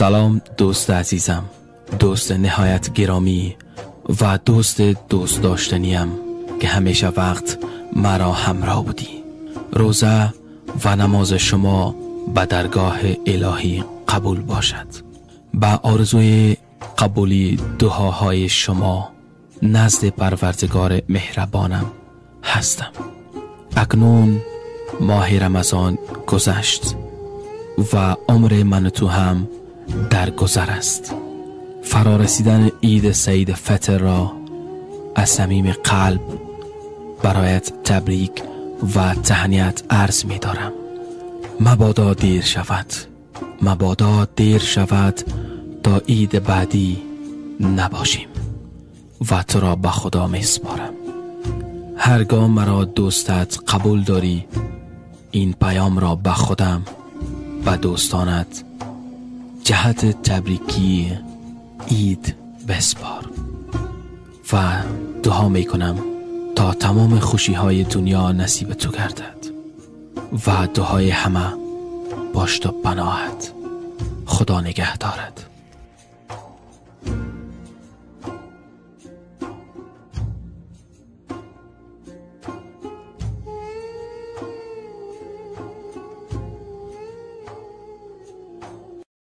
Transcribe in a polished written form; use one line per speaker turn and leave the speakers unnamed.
Салом, дӯсти азизам, дӯсти ниҳоят гиромӣ ва дӯсти дӯстдоштаниям, ки ҳамеша вақт маро ҳамроҳ будӣ. Рӯза ва намози шумо ба даргоҳи илоҳӣ қабул бошад. Ба орзуи қабули дуоҳои шумо назди Парвардигори меҳрабонам ҳастам. Акнун моҳи Рамазон гузашт ва умри ман ту ҳам дар гузар аст. Фарорасидани Иди Саиди Фитрро аз самими қалб бароят табрик ва таҳният арз медорам. Мабодо дер шавад, мабодо дер шавад, то иди баъдӣ набошем ва туро ба Худо месупорам. Ҳаргоҳ маро дӯстат қабул дорӣ, ин паёмро ба худам, ба дӯстонат ҷиҳати табрикии ид бисупор ва дуо мекунам то тамоми хушиҳои дунё насиби ту гардад ва дуои ҳама пушту паноҳат. Худо нигаҳ дорад.